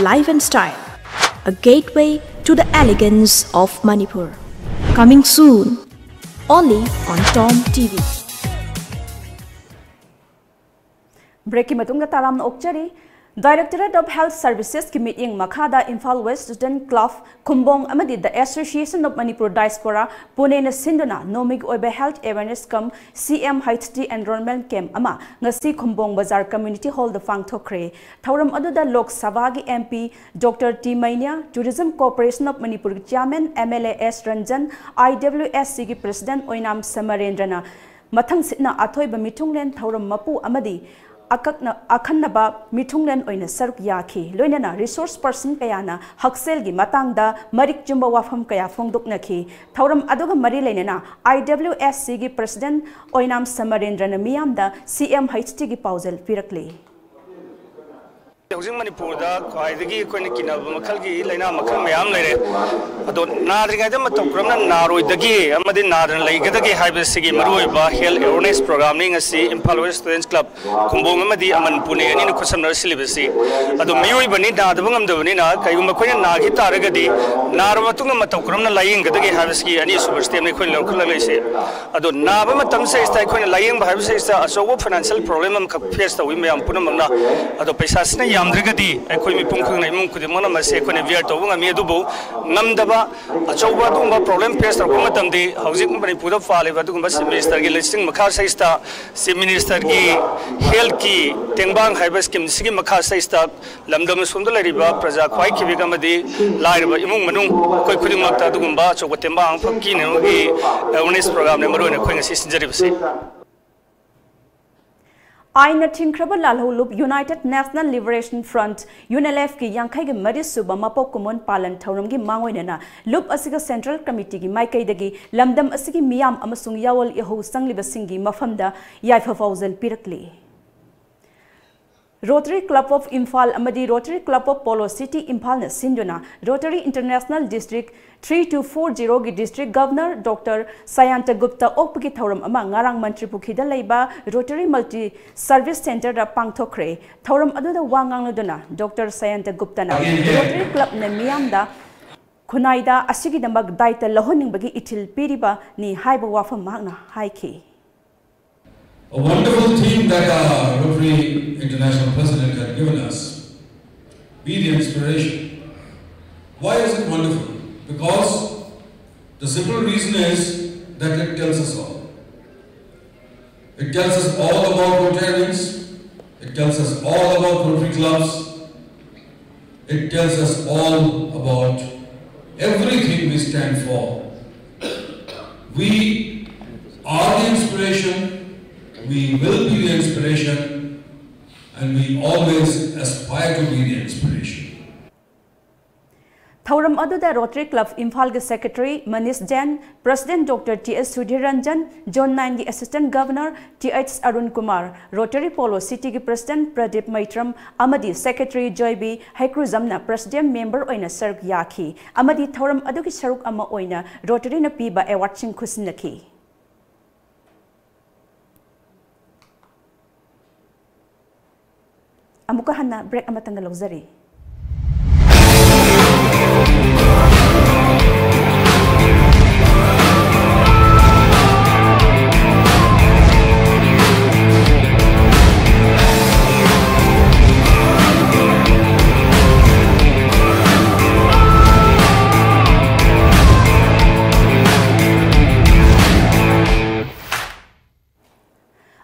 Life and Style, a gateway to the elegance of Manipur. Coming soon, only on Tom T V. Break ꯀꯤ ꯃꯇꯨꯡꯗ ꯇꯔꯥꯝꯅ ꯑꯣꯛꯆꯔꯤ꯫ Directorate of Health Services ꯀꯤ ꯃꯤꯠꯌꯦꯡ ꯃꯈꯥꯗ Imphal West Student Club, Khumbong ꯑꯃꯗꯤ The Association of Manipur Diaspora, ꯄꯨꯅꯦꯅ ꯁꯤꯟꯗꯨꯅ ꯅꯣꯡꯃꯒꯤ ꯑꯣꯏꯕ health awareness cum C M H T enrollment camp ꯑꯃ ꯉꯁꯤ ꯈꯨꯝꯕꯣꯡ ꯕꯖꯥꯔ community hall ꯗ ꯄꯥꯡꯊꯣꯛꯈ꯭ꯔꯦ꯫ ꯊꯧꯔꯝ ꯑꯗꯨꯗ ꯂꯣꯛ ꯁꯚꯥꯒꯤ M P Doctor T Maina, Tourism Corporation of Manipur ꯒꯤ Chairman M L A S Ranjan, I W S C ꯒꯤ President ꯑꯣꯏꯅꯥꯝ ꯁꯃꯔꯦꯟꯗ꯭ꯔꯅ ꯃꯊꯪꯁꯤꯠꯅ ꯑꯊꯣꯏꯕ ꯃꯤꯊꯨꯡꯂꯦꯟ ꯊꯧꯔꯝ ꯃꯄꯨ ꯑꯃꯗꯤ ꯑꯀꯛꯅ-, ꯑꯈꯟꯅꯕ ꯃꯤꯊꯨꯡꯂꯦꯟ ꯑꯣꯏꯅ ꯁꯔꯨꯛ ꯌꯥꯈꯤ꯫ ꯂꯣꯏꯅꯅ resource person ꯀꯌꯥꯅ ꯍꯛꯁꯦꯜꯒꯤ ꯃꯇꯥꯡꯗ ꯃꯔꯤꯛ ꯆꯨꯝꯕ ꯋꯥꯐꯝ ꯀꯌꯥ ꯐꯣꯡꯗꯣꯛꯅꯈꯤ꯫ ꯊꯧꯔꯝ ꯑꯗꯨꯒ ꯃꯔꯤ ꯂꯩꯅꯅ I W S Cꯒꯤ president ꯑꯣꯏꯅꯥꯝ ꯁꯃꯔꯦꯟꯗ꯭ꯔꯅ ꯃꯤꯌꯥꯝꯗ C M H Tꯒꯤ ꯄꯥꯎꯖꯦꯜ ꯄꯤꯔꯛꯂꯤ꯫ ꯍꯧꯖꯤꯛ ꯃꯅꯤꯄꯨꯔꯗ ꯈ꯭ꯋꯥꯏꯗꯒꯤ ꯑꯩꯈꯣꯏꯅ ꯀꯤꯅꯕ ꯃꯈꯜꯒꯤ ꯂꯥꯏꯅꯥ ꯃꯈꯜ ꯃꯌꯥꯝ ꯂꯩꯔꯦ꯫ ꯑꯗꯣ ꯅꯥꯗ꯭ꯔꯤꯉꯩꯗ ꯃꯇꯧ ꯀꯔꯝꯅ ꯅꯥꯔꯣꯏꯗꯒꯦ ꯑꯃꯗꯤ ꯅꯥꯗꯅ ꯂꯩꯒꯗꯒꯦ ꯍꯥꯏꯕꯁꯤꯒꯤ ꯃꯔꯨꯑꯣꯏꯕ health awareness programꯅꯤ ꯉꯁꯤ Imphal West Students Club Khumbong ꯑꯃꯗꯤ ꯑꯃꯟ ꯄꯨꯅꯦ ꯑꯅꯤꯅ ꯈꯨꯠꯁꯝꯅꯔ ꯁꯤꯜꯂꯤꯕꯁꯤ꯫ ꯑꯗꯣ ꯃꯤꯑꯣꯏꯕꯅꯤ, ꯅꯥꯗꯕ ꯉꯝꯗꯕꯅꯤꯅ ꯀꯩꯒꯨꯝꯕ ꯑꯩꯈꯣꯏꯅ ꯅꯥꯈꯤ ꯇꯥꯔꯒꯗꯤ ꯅꯥꯔꯕ ꯃꯇꯨꯡꯗ ꯃꯇꯧ ꯀꯔꯝꯅ ꯂꯥꯏꯌꯦꯡꯒꯗꯒꯦ ꯍꯥꯏꯕꯁꯤꯒꯤ ꯑꯅꯤꯁꯨꯕ stepꯅꯤ ꯑꯩꯈꯣꯏꯅ ꯂꯧꯈꯠꯂꯛꯂꯤꯁꯦ꯫ ꯑꯗꯣ ꯅꯥꯕ ꯃꯇꯝꯁꯤꯗꯩꯁꯤꯗ ꯑꯩꯈꯣꯏꯅ ꯂꯥꯏꯌꯦꯡꯕ ꯍꯥꯏꯕꯁꯤꯗꯩꯁꯤꯗ ꯑꯆꯧꯕ financial problem ꯑꯃꯈꯛ face ꯇꯧꯏ ꯃꯌꯥꯝ ꯄꯨꯝꯅꯃꯛꯅ꯫ ꯑꯗꯣ ꯄꯩꯁꯥꯁꯤꯅ ꯌꯥꯝꯗ꯭ꯔꯒꯗꯤ ꯑꯩꯈꯣꯏ ꯃꯤꯄꯨꯝ ꯈꯨꯗꯤꯡꯃꯛ, ꯏꯃꯨꯡ ꯈꯨꯗꯤꯡꯃꯛꯅ ꯃꯁꯤ ꯑꯩꯈꯣꯏꯅ bear ꯇꯧꯕ ꯉꯝꯃꯤ꯫ ꯑꯗꯨꯕꯨ ꯉꯝꯗꯕ ꯑꯆꯧꯕ ꯑꯗꯨꯒꯨꯝꯕ problem face ꯇꯧꯔꯛꯄ ꯃꯇꯝꯗꯤ ꯍꯧꯖꯤꯛ ꯃꯅꯤꯄꯨꯔꯗ ꯄꯥꯜꯂꯤꯕ ꯑꯗꯨꯒꯨꯝꯕ Chief Ministerꯒꯤ ꯂꯨꯆꯤꯡ ꯃꯈꯥ ꯁꯩꯁꯤꯗ Chief Ministerꯒꯤ healthꯀꯤ ꯇꯦꯡꯕꯥꯡ ꯍꯥꯏꯕ schemeꯁꯤꯒꯤ ꯃꯈꯥ ꯁꯩꯁꯤꯗ ꯂꯝꯗꯝ ꯑꯁꯣꯝꯗ ꯂꯩꯔꯤꯕ ꯄ꯭ꯔꯖꯥ ꯈ꯭ꯋꯥꯏ ꯈꯤꯕꯤꯛ ꯑꯃꯗꯤ ꯂꯥꯏꯔꯕ ꯏꯃꯨꯡ ꯃꯅꯨꯡ ꯑꯩꯈꯣꯏ ꯈꯨꯗꯤꯡꯃꯛꯇ ꯑꯗꯨꯒꯨꯝꯕ ꯑꯆꯧꯕ ꯇꯦꯡꯕꯥꯡ ꯑꯃꯈꯛ ꯀꯤꯅꯕꯒꯤ awareness programꯅꯤ ꯃꯔꯨꯑꯣꯏꯅ ꯑꯩꯈꯣꯏ ꯉꯁꯤ ꯁꯤꯟꯖꯔꯤꯕꯁꯤ꯫ ꯑꯥꯏꯟꯅ ꯊꯤꯡꯈ꯭ꯔꯕ ꯂꯥꯜꯍꯧꯂꯨꯞ United National Liberation Front, UNLFꯀꯤ ꯌꯥꯡꯈꯩꯒ ꯃꯔꯤ ꯁꯨꯕ ꯃꯄꯣꯛ ꯀꯨꯝꯑꯣꯟ ꯄꯥꯂꯟ ꯊꯧꯔꯝꯒꯤ ꯃꯥꯡꯑꯣꯏꯅꯅ ꯂꯨꯞ ꯑꯁꯤꯒ Central Committeeꯒꯤ ꯃꯥꯏꯀꯩꯗꯒꯤ ꯂꯝꯗꯝ ꯑꯁꯤꯒꯤ ꯃꯤꯌꯥꯝ ꯑꯃꯁꯨꯡ ꯌꯥꯑꯣꯜ ꯏꯍꯧ ꯆꯪꯂꯤꯕꯁꯤꯡꯒꯤ ꯃꯐꯝꯗ ꯌꯥꯏꯐ ꯄꯥꯎꯖꯦꯜ ꯄꯤꯔꯛꯂꯤ꯫ Rotary Club of Imphal ꯑꯃꯗꯤ Rotary Club of Polo City ꯏꯝꯐꯥꯜꯅ ꯁꯤꯟꯗꯨꯅ Rotary International District three two four zeroꯒꯤ District Governor Doctor ꯁꯥꯌꯥꯟꯇ Gupta ꯑꯣꯛꯄꯒꯤ ꯊꯧꯔꯝ ꯑꯃ ꯉꯔꯥꯡ ꯃꯟꯇ꯭ꯔꯤꯄꯨꯈ꯭ꯔꯤꯗ ꯂꯩꯕ Rotary Multi Service Centreꯗ ꯄꯥꯡꯊꯣꯛꯈ꯭ꯔꯦ꯫ ꯊꯧꯔꯝ ꯑꯗꯨꯗ ꯋꯥ ꯉꯥꯡꯂꯗꯨꯅ Doctor ꯁꯥꯌꯥꯟꯇ ꯒꯨꯞꯇꯅ Rotary Clubꯅ ꯃꯤꯌꯥꯝꯗ ꯈꯨꯟꯅꯥꯏꯗ ꯑꯁꯤꯒꯤꯗꯃꯛ ꯗꯥꯏꯇ ꯂꯧꯍꯟꯅꯤꯡꯕꯒꯤ ꯏꯊꯤꯜ ꯄꯤꯔꯤꯕꯅꯤ ꯍꯥꯏꯕ ꯋꯥꯐꯝ ꯃꯍꯥꯛꯅ ꯍꯥꯏꯈꯤ꯫ A wonderful theme that our Rotary International President had given us. Be the inspiration. Why is it wonderful? Because the simple reason is that it tells us all. It tells us all about Rotarians. It tells us all about Rotary clubs. It tells us all about everything we stand for. We are the inspiration, we will be the inspiration, and we always aspire to be the inspiration. ꯊꯧꯔꯝ ꯑꯗꯨꯗ Rotary Club ꯏꯝꯐꯥꯜꯒꯤ Secretary Manish ꯖꯦꯟ, President Doctor T S Sudhir Ranjan, Zone nine ꯒꯤ Assistant Governor T H Arun Kumar, Rotary Polo City ꯒꯤ President Pradip Maitram ꯑꯃꯗꯤ Secretary Joybi ꯍꯩꯀ꯭ꯔꯨꯖꯝꯅ Presidium Member ꯑꯣꯏꯅ ꯁꯔꯨꯛ ꯌꯥꯈꯤ ꯑꯃꯗꯤ ꯊꯧꯔꯝ ꯑꯗꯨꯒꯤ ꯁꯔꯨꯛ ꯑꯃ ꯑꯣꯏꯅ Rotary ꯅ ꯄꯤꯕ award ꯁꯤꯡ ꯈꯨꯠꯁꯤꯟꯅꯈꯤ꯫ ꯑꯃꯨꯛꯀ ꯍꯟꯅ break ꯑꯃꯇꯪꯒ ꯂꯧꯖꯔꯤ꯫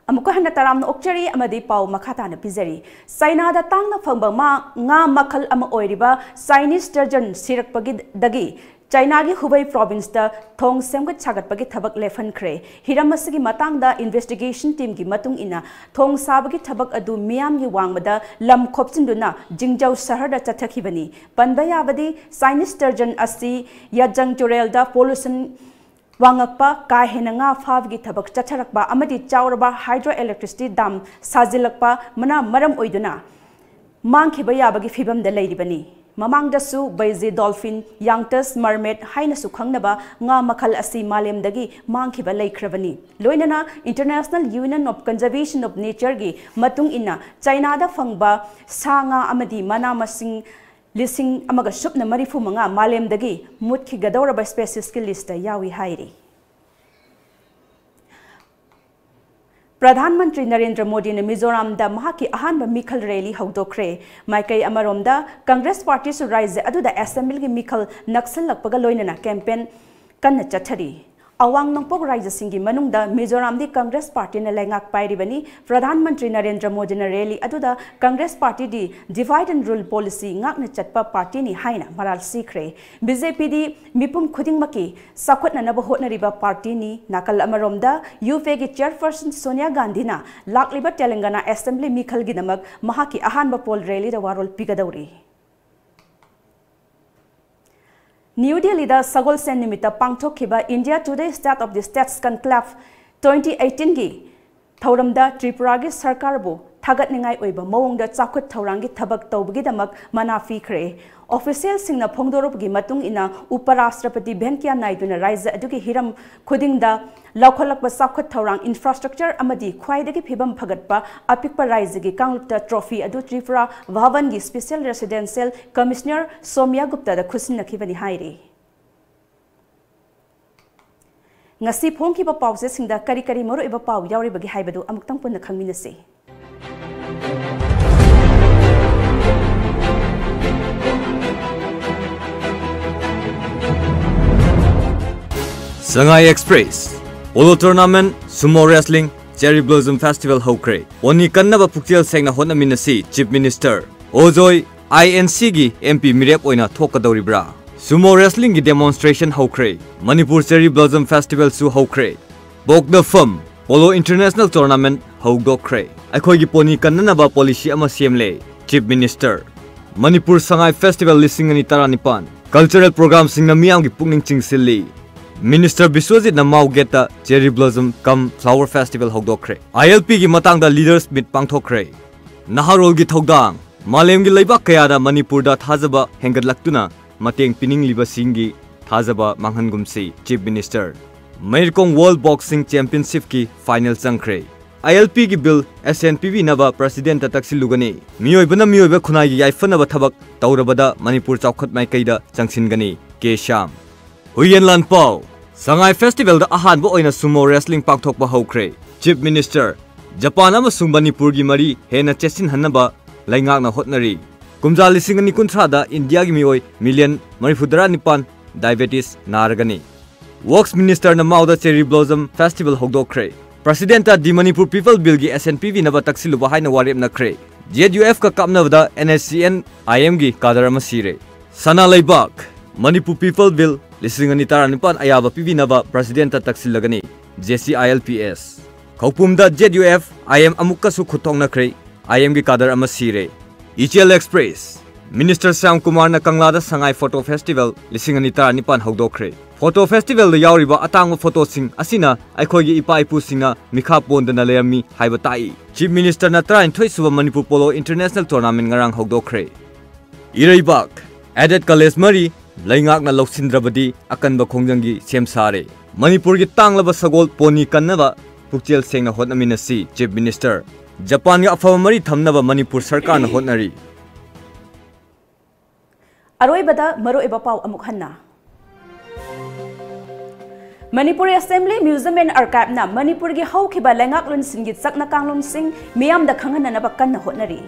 ꯑꯃꯨꯛꯀ ꯍꯟꯅ ꯇꯔꯥꯝꯅ ꯑꯣꯛꯆꯔꯤ ꯑꯃꯗꯤ ꯄꯥꯎ ꯃꯈꯥ ꯇꯥꯅ ꯄꯤꯖꯔꯤ꯫ ꯆꯥꯏꯅꯥꯗ ꯇꯥꯡꯅ ꯐꯪꯕ ꯃꯥ-, ꯉꯥ ꯃꯈꯜ ꯑꯃ ꯑꯣꯏꯔꯤꯕ Chinese sturgeon ꯁꯤꯔꯛꯄꯒꯤꯗꯒꯤ ꯆꯥꯏꯅꯥꯒꯤ ꯍꯨꯕꯩ province ꯇ ꯊꯣꯡ ꯁꯦꯝꯒꯠ ꯁꯥꯒꯠꯄꯒꯤ ꯊꯕꯛ ꯂꯦꯞꯍꯟꯈ꯭ꯔꯦ꯫ ꯍꯤꯔꯝ ꯑꯁꯤꯒꯤ ꯃꯇꯥꯡꯗ investigation team ꯒꯤ ꯃꯇꯨꯡ ꯏꯟꯅ, ꯊꯣꯡ ꯁꯥꯕꯒꯤ ꯊꯕꯛ ꯑꯗꯨ ꯃꯤꯌꯥꯝꯒꯤ ꯋꯥꯡꯃꯗ ꯂꯝ ꯈꯣꯞꯆꯤꯟꯗꯨꯅ ꯖꯤꯡꯖꯧ ꯁꯍꯔꯗ ꯆꯠꯊꯈꯤꯕꯅꯤ꯫ ꯄꯟꯕ ꯌꯥꯕꯗꯤ, Chinese sturgeon ꯑꯁꯤ ꯌꯥꯖꯪ ꯇꯨꯔꯦꯜꯗ pollution ꯋꯥꯡꯉꯛꯄ, ꯀꯥ ꯍꯦꯟꯅ ꯉꯥ ꯐꯥꯕꯒꯤ ꯊꯕꯛ ꯆꯠꯊꯔꯛꯄ ꯑꯃꯗꯤ ꯆꯥꯎꯔꯕ hydroelectricity dam ꯁꯥꯖꯤꯜꯂꯛꯄ ꯃꯅ ꯃꯔꯝ ꯑꯣꯏꯗꯨꯅ ꯃꯥꯡꯈꯤꯕ ꯌꯥꯕꯒꯤ ꯐꯤꯚꯝꯗ ꯂꯩꯔꯤꯕꯅꯤ꯫ ꯃꯃꯥꯡꯗꯁꯨ ꯕꯩꯖꯤ dolphin, Yangtze mermaid ꯍꯥꯏꯅꯁꯨ ꯈꯪꯅꯕ ꯉꯥ ꯃꯈꯜ ꯑꯁꯤ ꯃꯥꯂꯦꯝꯗꯒꯤ ꯃꯥꯡꯈꯤꯕ ꯂꯩꯈ꯭ꯔꯕꯅꯤ꯫ ꯂꯣꯏꯅꯅ International Union of Conservation of Nature ꯒꯤ ꯃꯇꯨꯡ ꯏꯟꯅ, ꯆꯥꯏꯅꯥꯗ ꯐꯪꯕ ꯁꯥ ꯉꯥ ꯑꯃꯗꯤ ꯃꯅꯥ ꯃꯁꯤꯡ ꯂꯤꯁꯤꯡ ꯑꯃꯒ ꯁꯨꯞꯅ ꯃꯔꯤꯐꯨ ꯃꯉꯥ ꯃꯥꯂꯦꯝꯗꯒꯤ ꯃꯨꯠꯈꯤꯒꯗꯧꯔꯕ species ꯀꯤ list ꯇ ꯌꯥꯎꯏ ꯍꯥꯏꯔꯤ꯫ ꯄ꯭ꯔꯙꯥꯟ ꯃꯟꯇ꯭ꯔꯤ ꯅꯔꯦꯟꯗ꯭ꯔ ꯃꯣꯗꯤꯅ ꯃꯤꯖꯣꯔꯥꯝꯗ ꯃꯍꯥꯛꯀꯤ ꯑꯍꯥꯟꯕ ꯃꯤꯈꯜ rally ꯍꯧꯗꯣꯛꯈ꯭ꯔꯦ꯫ ꯃꯥꯏꯀꯩ ꯑꯃꯔꯣꯝꯗ, Congress party ꯁꯨ ꯔꯥꯖ꯭ꯌ ꯑꯗꯨꯗ assembly ꯒꯤ ꯃꯤꯈꯜ ꯅꯛꯁꯜꯂꯛꯄꯒ ꯂꯣꯏꯅꯅ campaign ꯀꯟꯅ ꯆꯠꯊꯔꯤ꯫ ꯑꯋꯥꯡ ꯅꯣꯡꯄꯣꯛ ꯔꯥꯏꯖꯁꯤꯡꯒꯤ ꯃꯅꯨꯡꯗ ꯃꯤꯖꯣꯔꯥꯝꯗꯤ ꯀꯪꯒ꯭ꯔꯦꯁ ꯄꯥꯔꯇꯤꯅ ꯂꯩꯉꯥꯛ ꯄꯥꯏꯔꯤꯕꯅꯤ꯫ ꯄ꯭ꯔꯙꯥꯟ ꯃꯟꯇ꯭ꯔꯤ ꯅꯔꯦꯟꯗ꯭ꯔ ꯃꯣꯗꯤꯅ ꯔꯦꯂꯤ ꯑꯗꯨꯗ Congress ꯄꯥꯔꯇꯤꯗꯤ divide and rule policy ꯉꯥꯛꯅ ꯆꯠꯄ ꯄꯥꯔꯇꯤꯅꯤ ꯍꯥꯏꯅ ꯃꯔꯥꯜ ꯁꯤꯈ꯭ꯔꯦ꯫ ꯕꯤ ꯖꯦ ꯄꯤꯗꯤ ꯃꯤꯄꯨꯝ ꯈꯨꯗꯤꯡꯃꯛꯀꯤ ꯆꯥꯎꯈꯠꯅꯅꯕ ꯍꯣꯠꯅꯔꯤꯕ ꯄꯥꯔꯇꯤꯅꯤ꯫ ꯅꯥꯀꯜ ꯑꯃꯔꯣꯝꯗ ꯌꯨ ꯄꯤ ꯑꯦꯒꯤ ꯆꯦꯌꯔꯄꯔꯁꯟ ꯁꯣꯅꯤꯌꯥ ꯒꯥꯟꯙꯤꯅ ꯂꯥꯛꯂꯤꯕ ꯇꯦꯂꯪꯒꯥꯅꯥ ꯑꯦꯁꯦꯝꯕ꯭ꯂꯤ ꯃꯤꯈꯜꯒꯤꯗꯃꯛ ꯃꯍꯥꯛꯀꯤ ꯑꯍꯥꯟꯕ ꯄꯣꯜ ꯔꯦꯂꯤꯗ ꯋꯥꯔꯣꯜ ꯄꯤꯒꯗꯧꯔꯤ꯫ ꯅ꯭ꯌꯨ ꯗꯦꯜꯂꯤꯗ ꯁꯒꯣꯜꯁꯦꯟ ꯅꯨꯃꯤꯠꯇ ꯄꯥꯡꯊꯣꯛꯈꯤꯕ India Today State of the States Conclave twenty eighteenꯒꯤ ꯊꯧꯔꯝꯗ ꯇ꯭ꯔꯤꯄꯨꯔꯥꯒꯤ ꯁꯔꯀꯥꯔꯕꯨ ꯊꯥꯒꯠꯅꯤꯡꯉꯥꯏ ꯑꯣꯏꯕ ꯃꯑꯣꯡꯗ ꯆꯥꯎꯈꯠ ꯊꯧꯔꯥꯡꯒꯤ ꯊꯕꯛ ꯇꯧꯕꯒꯤꯗꯃꯛ ꯃꯅꯥ ꯄꯤꯈ꯭ꯔꯦ꯫ ꯑꯣꯐꯤꯁꯤꯌꯦꯜꯁꯤꯡꯅ ꯐꯣꯡꯗꯣꯔꯛꯄꯒꯤ ꯃꯇꯨꯡ ꯏꯟꯅ, ꯎꯄ ꯔꯥꯁꯇ꯭ꯔꯄꯇꯤ ꯚꯦꯡꯀꯌꯥ ꯅꯥꯏꯗꯨꯅ ꯔꯥꯏꯖ꯭ꯌ ꯑꯗꯨꯒꯤ ꯍꯤꯔꯝ ꯈꯨꯗꯤꯡꯗ ꯂꯧꯈꯠꯂꯛꯄ ꯆꯥꯎꯈꯠ ꯊꯧꯔꯥꯡ, ꯏꯟꯐ꯭ꯔꯥꯁ꯭ꯇ꯭ꯔꯛꯆꯔ ꯑꯃꯗꯤ ꯈ꯭ꯋꯥꯏꯗꯒꯤ ꯐꯤꯕꯝ ꯐꯒꯠꯄ ꯑꯄꯤꯛꯄ ꯔꯥꯏꯖ꯭ꯌꯒꯤ ꯀꯥꯡꯂꯨꯞꯇ ꯇ꯭ꯔꯣꯐꯤ ꯑꯗꯨ ꯇ꯭ꯔꯤꯄꯨꯔꯥ ꯚꯥꯕꯟꯒꯤ ꯁ꯭ꯄꯦꯁꯤꯌꯦꯜ ꯔꯦꯁꯤꯗꯦꯟꯁꯤꯌꯦꯜ ꯀꯃꯤꯁꯅꯔ ꯁꯣꯃꯤꯌꯥ ꯒꯨꯞꯇꯥꯗ ꯈꯨꯠꯁꯤꯟꯅꯈꯤꯕꯅꯤ ꯍꯥꯏꯔꯤ꯫ ꯉꯁꯤ ꯐꯣꯡꯈꯤꯕ ꯄꯥꯎꯆꯦꯁꯤꯡꯗ ꯀꯔꯤ ꯀꯔꯤ ꯃꯔꯨꯑꯣꯏꯕ ꯄꯥꯎ ꯌꯥꯎꯔꯤꯕꯒꯦ ꯍꯥꯏꯕꯗꯨ ꯑꯃꯨꯛꯇꯪ ꯄꯨꯟꯅ ꯈꯪꯃꯤꯟꯅꯁꯤ꯫ Sangai Express, Polo Tournament, Sumo Wrestling, Cherry Blossom Festival ꯍꯧꯈ꯭ꯔꯦ꯫ ꯄꯣꯅꯤ ꯀꯟꯅꯕ ꯄꯨꯛꯆꯦꯜ ꯁꯦꯡꯅ ꯍꯣꯠꯅꯃꯤꯟꯅꯁꯤ, Chief Minister꯫ ꯑꯣꯖꯣꯏ, ꯑꯥꯏ ꯑꯦꯟ ꯁꯤꯒꯤ ꯑꯦꯝ ꯄꯤ ꯃꯤꯔꯦꯞ ꯑꯣꯏꯅ ꯊꯣꯛꯀꯗꯧꯔꯤꯕ꯭ꯔꯥ? Sumo Wrestlingꯒꯤ demonstration ꯍꯧꯈ꯭ꯔꯦ꯫ ꯃꯅꯤꯄꯨꯔ Cherry Blossom Festivalꯁꯨ ꯍꯧꯈ꯭ꯔꯦ꯫ ꯄꯣꯛꯅꯐꯝ Polo International Tournament ꯍꯧꯗꯣꯛꯈ꯭ꯔꯦ꯫ ꯑꯩꯈꯣꯏꯒꯤ ꯄꯣꯅꯤ ꯀꯟꯅꯅꯕ policy ꯑꯃ ꯁꯦꯝꯂꯦ, Chief Minister꯫ Manipur Sangai Festival ꯂꯤꯁꯤꯡ ꯑꯅꯤ ꯇꯔꯥꯅꯤꯄꯥꯟ, cultural programꯁꯤꯡꯅ ꯃꯤꯌꯥꯝꯒꯤ ꯄꯨꯛꯅꯤꯡ ꯆꯤꯡꯁꯤꯜꯂꯤ꯫ Minister ꯕꯤꯁ꯭ꯋꯖꯤꯠꯅ ꯃꯥꯎ ꯒꯦꯠꯇ Cherry Blossom cum Flower Festival ꯍꯧꯗꯣꯛꯈ꯭ꯔꯦ꯫ ꯑꯥꯏ ꯑꯦꯜ ꯄꯤꯒꯤ ꯃꯇꯥꯡꯗ leaders meet ꯄꯥꯡꯊꯣꯛꯈ꯭ꯔꯦ꯫ ꯅꯍꯥꯔꯣꯜꯒꯤ ꯊꯧꯗꯥꯡ, ꯃꯥꯂꯦꯝꯒꯤ ꯂꯩꯕꯥꯛ ꯀꯌꯥꯗ ꯃꯅꯤꯄꯨꯔꯗ ꯊꯥꯖꯕ ꯍꯦꯟꯒꯠꯂꯛꯇꯨꯅ ꯃꯇꯦꯡ ꯄꯤꯅꯤꯡꯂꯤꯕꯁꯤꯡꯒꯤ ꯊꯥꯖꯕ ꯃꯥꯡꯍꯟꯒꯨꯝꯁꯤ, Chief Minister꯫ ꯃꯩꯔꯀꯣꯡ World Boxing Championshipꯀꯤ final ꯆꯪꯈ꯭ꯔꯦ꯫ ꯑꯥꯏ ꯑꯦꯜ ꯄꯤꯒꯤ bill assent ꯄꯤꯕꯤꯅꯕ Presidentꯇ ꯇꯛꯁꯤꯜꯂꯨꯒꯅꯤ꯫ ꯃꯤꯑꯣꯏꯕꯅ ꯃꯤꯑꯣꯏꯕ ꯈꯨꯟꯅꯥꯏꯒꯤ ꯌꯥꯏꯐꯅꯕ ꯊꯕꯛ ꯇꯧꯔꯕꯗ ꯃꯅꯤꯄꯨꯔ ꯆꯥꯎꯈꯠ ꯃꯥꯏꯀꯩꯗ ꯆꯪꯁꯤꯟꯒꯅꯤ, ꯀꯦ ꯁ꯭ꯌꯥꯝ꯫ ꯍꯨꯏꯌꯦꯟ ꯂꯥꯟꯄꯥꯎ, ꯁꯉꯥꯏ Festivalꯗ ꯑꯍꯥꯟꯕ ꯑꯣꯏꯅ Sumo Wrestling ꯄꯥꯡꯊꯣꯛꯄ ꯍꯧꯈ꯭ꯔꯦ꯫ Chief Minister, ꯖꯄꯥꯟ ꯑꯃꯁꯨꯡ ꯃꯅꯤꯄꯨꯔꯒꯤ ꯃꯔꯤ ꯍꯦꯟꯅ ꯆꯦꯠꯁꯤꯟꯍꯟꯅꯕ ꯂꯩꯉꯥꯛꯅ ꯍꯣꯠꯅꯔꯤ꯫ ꯀꯨꯝꯖꯥ ꯂꯤꯁꯤꯡ ꯑꯅꯤ ꯀꯨꯟꯊ꯭ꯔꯥꯗ ꯏꯟꯗꯤꯌꯥꯒꯤ ꯃꯤꯑꯣꯏ million ꯃꯔꯤꯐꯨꯇꯔꯥ ꯅꯤꯄꯥꯟ diabetes ꯅꯥꯔꯒꯅꯤ꯫ Works Ministerꯅ ꯃꯥꯎꯗ Cherry Blossom Festival ꯍꯧꯗꯣꯛꯈ꯭ꯔꯦ꯫ Presidentꯇ The Manipur People Billꯒꯤ assent ꯄꯤꯕꯤꯅꯕ ꯇꯛꯁꯤꯜꯂꯨꯕ ꯍꯥꯏꯅ ꯋꯥꯔꯦꯞꯅꯈ꯭ꯔꯦ꯫ ZUFꯀ ꯀꯥꯞꯅꯕꯗ NSCN-IMꯒꯤ cadre ꯑꯃ ꯁꯤꯔꯦ꯫ ꯁꯅꯥ ꯂꯩꯕꯥꯛ, Manipur People Bill ꯂꯤꯁꯤꯡ ꯑꯅꯤ ꯇꯔꯥꯅꯤꯄꯥꯟ ꯑꯌꯥꯕ ꯄꯤꯕꯤꯅꯕ Presidentꯇ ꯇꯛꯁꯤꯜꯂꯒꯅꯤ꯫ JCILPS꯫ ꯈꯧꯄꯨꯝꯗ ZUF-IM ꯑꯃꯨꯛꯀꯁꯨ ꯈꯨꯠ ꯊꯣꯛꯅꯈ꯭ꯔꯦ꯫ IMꯒꯤ cadre ꯑꯃ ꯁꯤꯔꯦ꯫ ꯏꯆꯦꯜ Express, Minister ꯁ꯭ꯌꯥꯝ ꯀꯨꯃꯥꯔꯅ ꯀꯪꯂꯥꯗ ꯁꯉꯥꯏ Photo Festival ꯂꯤꯁꯤꯡ ꯑꯅꯤ ꯇꯔꯥꯅꯤꯄꯥꯟ ꯍꯧꯗꯣꯛꯈ꯭ꯔꯦ꯫ Photo Festivalꯗ ꯌꯥꯎꯔꯤꯕ ꯑꯇꯥꯡꯕ photoꯁꯤꯡ ꯑꯁꯤꯅ ꯑꯩꯈꯣꯏꯒꯤ ꯏꯄꯥ ꯏꯄꯨꯁꯤꯡꯅ ꯃꯤꯈꯥ ꯄꯣꯟꯗꯅ ꯂꯩꯔꯝꯃꯤ ꯍꯥꯏꯕ ꯇꯥꯛꯏ꯫ Chief Ministerꯅ ꯇꯔꯥꯅꯤꯊꯣꯏ ꯁꯨꯕ Manipur Polo International Tournament ꯉꯔꯥꯡ ꯍꯧꯗꯣꯛꯈ꯭ꯔꯦ꯫ ꯏꯔꯩꯕꯥꯛ, Aided College ꯃꯔꯤ ꯂꯩꯉꯥꯛꯅ ꯂꯧꯁꯤꯟꯗ꯭ꯔꯕꯗꯤ ꯑꯀꯟꯕ ꯈꯣꯡꯖꯪꯒꯤ ꯁꯦꯝ ꯁꯥꯔꯦ꯫ ꯃꯅꯤꯄꯨꯔꯒꯤ ꯇꯥꯡꯂꯕ ꯁꯒꯣꯜ pony ꯀꯟꯅꯕ ꯄꯨꯛꯆꯦꯜ ꯁꯦꯡꯅ ꯍꯣꯠꯅꯃꯤꯟꯅꯁꯤ, Chief Minister꯫ ꯖꯄꯥꯟꯒ ꯑꯐꯕ ꯃꯔꯤ ꯊꯝꯅꯕ ꯃꯅꯤꯄꯨꯔ ꯁꯔꯀꯥꯔꯅ ꯍꯣꯠꯅꯔꯤ꯫ ꯑꯔꯣꯏꯕꯗ ꯃꯔꯨꯑꯣꯏꯕ ꯄꯥꯎ ꯑꯃꯨꯛ ꯍꯟꯅ꯫ Manipur Assembly Museum and Archiveꯅ ꯃꯅꯤꯄꯨꯔꯒꯤ ꯍꯧꯈꯤꯕ ꯂꯩꯉꯥꯛꯂꯣꯟꯁꯤꯡꯒꯤ ꯆꯠꯅ ꯀꯥꯡꯂꯣꯟꯁꯤꯡ ꯃꯤꯌꯥꯝꯗ ꯈꯪꯍꯟꯅꯅꯕ ꯀꯟꯅ ꯍꯣꯠꯅꯔꯤ꯫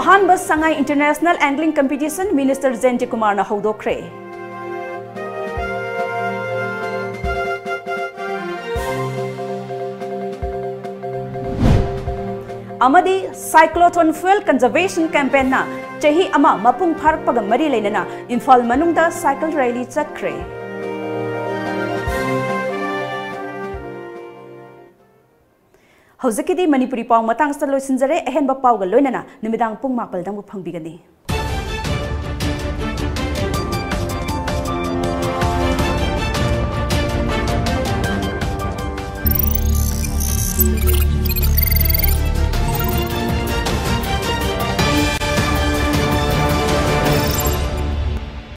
ꯑꯍꯥꯟꯕ ꯁꯉꯥꯏ International Angling Competition Minister ꯖꯌꯟꯇ ꯀꯨꯃꯥꯔꯅ ꯍꯧꯗꯣꯛꯈ꯭ꯔꯦ꯫ ꯑꯃꯗꯤ Cyclotron Fuel Conservation Campaignꯅ ꯆꯍꯤ ꯑꯃ ꯃꯄꯨꯡ ꯐꯥꯔꯛꯄꯒ ꯃꯔꯤ ꯂꯩꯅꯅ ꯏꯝꯐꯥꯜ ꯃꯅꯨꯡꯗ cycle rally ꯆꯠꯈ꯭ꯔꯦ꯫ ꯍꯧꯖꯤꯛꯀꯤꯗꯤ ꯃꯅꯤꯄꯨꯔꯤ ꯄꯥꯎ ꯃꯇꯥꯡꯁꯤꯗ ꯂꯣꯏꯁꯤꯟꯖꯔꯦ꯫ ꯑꯍꯦꯟꯕ ꯄꯥꯎꯒ ꯂꯣꯏꯅꯅ ꯅꯨꯃꯤꯗꯥꯡ ꯄꯨꯡ ꯃꯥꯄꯜꯗ ꯑꯃꯨꯛ ꯐꯪꯕꯤꯒꯅꯤ꯫